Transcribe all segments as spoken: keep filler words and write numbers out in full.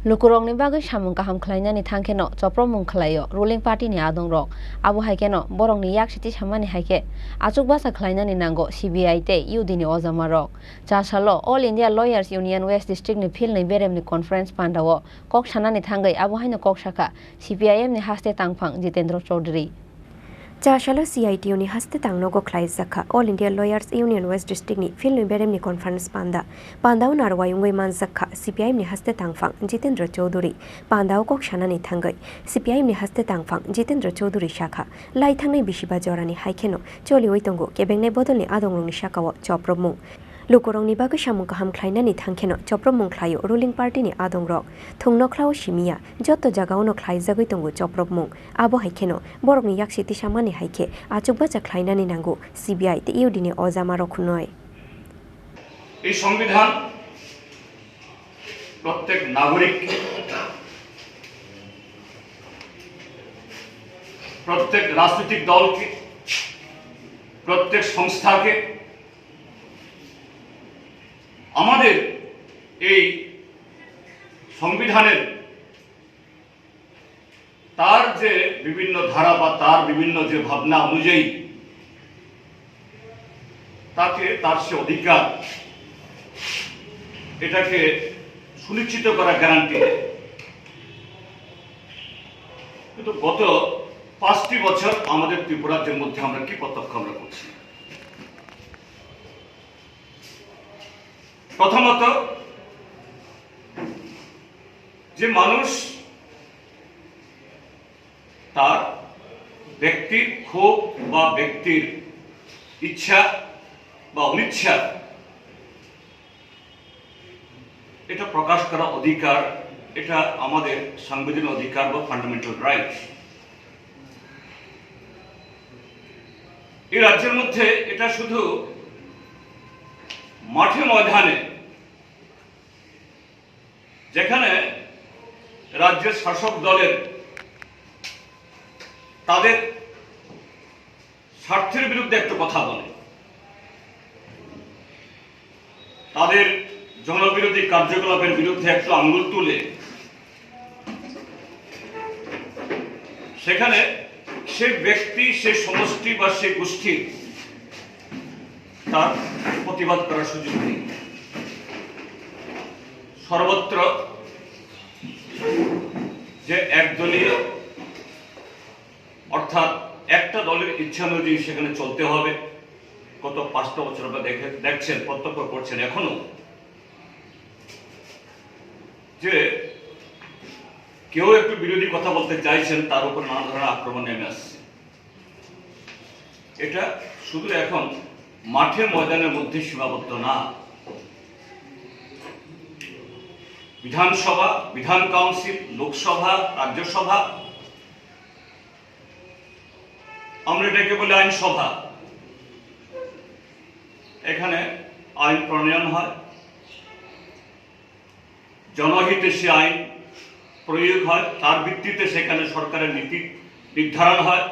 Lukurokni bagwi samung kaham khlainani thangkheno chopropmung khlaio ruling party ni adongrok. Abo haikheno borokni yaksi tisamani haikhe achukbasa khlainani nango C B I tei U D ni ojamarok. Chasalo All India Lawyers Union West District ni philnwi beremni conference pandao kok sanani thangwi abo haino kok sakha C P I M ni haste tangphang Jitendra Chaudhary. Chasalo C I T U ni haste tangnogo khlaijak kha All India Lawyers Union West District ni philnwi beremni conference panda. Pandao narwai wngwi manjak kha C P I M ni haste tangphang Jitendra Chaudhary. Pandao kok sanani thangwi C P I M ni haste tangphang Jitendra Chaudhary sakha, lai thangnai bisiba jorani haikheno choliwi tongo kebengnai bodolni adongrokni sakao chopropmung. Lukurokni bagwi samung kaham khlainani thangkheno chopropmung khlaio ruling party ni adongrok. Thung nokhlao simiya, joto jagaono khlaijagwi tongo chopropmung. Abo haikheno borokni yaksi tisamani haikhe achukbacha khlainani nango C B I tei U D ni ojamarok hwnwi. এই সংবিধান প্রত্যেক নাগরিককে, প্রত্যেক রাজনৈতিক দলকে, প্রত্যেক সংস্থাকে আমাদের এই সংবিধানের তার যে বিভিন্ন ধারা বা তার বিভিন্ন যে ভাবনা অনুযায়ী তাকে তার সে অধিকার, এটাকে সুনিশ্চিত করা গ্যারান্টি দেয়। কিন্তু গত পাঁচটি বছর আমাদের ত্রিপুরার যে মধ্যে আমরা কি প্রত্যক্ষ আমরা করছি? প্রথমত, যে মানুষ তার ব্যক্তির ক্ষোভ বা ব্যক্তির ইচ্ছা বা অনিচ্ছা, এটা প্রকাশ করা অধিকার, এটা আমাদের সাংবিধানিক অধিকার বা ফান্ডামেন্টাল রাইট। এই রাজ্যের মধ্যে এটা শুধু মাঠে ময়দানে, যেখানে রাজ্যের শাসক দলের তাদের স্বার্থের বিরুদ্ধে একটু কথা বলে, তাদের জনবিরোধী কার্যকলাপের বিরুদ্ধে একটু আঙুল তুলে, সেখানে সে ব্যক্তি, সে সমষ্টি বা সে গোষ্ঠীর তার প্রতিবাদ করার সুযোগ নেই। সর্বত্র যে একদলীয়, অর্থাৎ একটা দলের ইচ্ছা অনুযায়ী সেখানে চলতে হবে, গত পাঁচটা বছর আমরা দেখে, দেখছেন, প্রত্যক্ষ করছেন এখনো, যে কেউ একটু বিরোধী কথা বলতে চাইছেন, তার উপর নানা ধরনের আক্রমণ নেমে আসছে। এটা শুধু এখন মাঠে ময়দানের মধ্যে সীমাবদ্ধ না। বিধানসভা, বিধান কাউন্সিল, লোকসভা, রাজ্যসভা, আমরা এটাকে বলি আইনসভা। এখানে আইন প্রণয়ন হয়, জনহিতে সে আইন প্রয়োগ হয়, তার ভিত্তিতে সেখানে সরকারের নীতি নির্ধারণ হয়।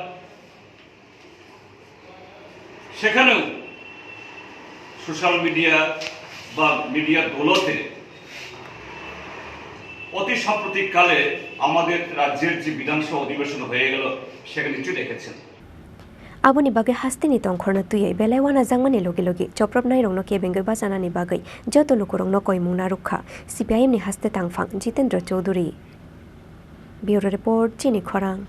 সেখানেও সোশ্যাল মিডিয়া বা মিডিয়া দৌলতে অতি সাম্প্রতিক কালে আমাদের রাজ্যের যে বিধানসভা অধিবেশন হয়ে গেল, সেখানে নিশ্চয়ই দেখেছেন। Aboni bagwi hasteni tongkhorno twiwi belai uanajakmani logi logi chopropnairokno kebengwi bachanani bagwi joto lukurokno koimung narwk kha C P I M ni haste tangphang Jitendra Chaudhary. Bureau Report, Chini Khorang.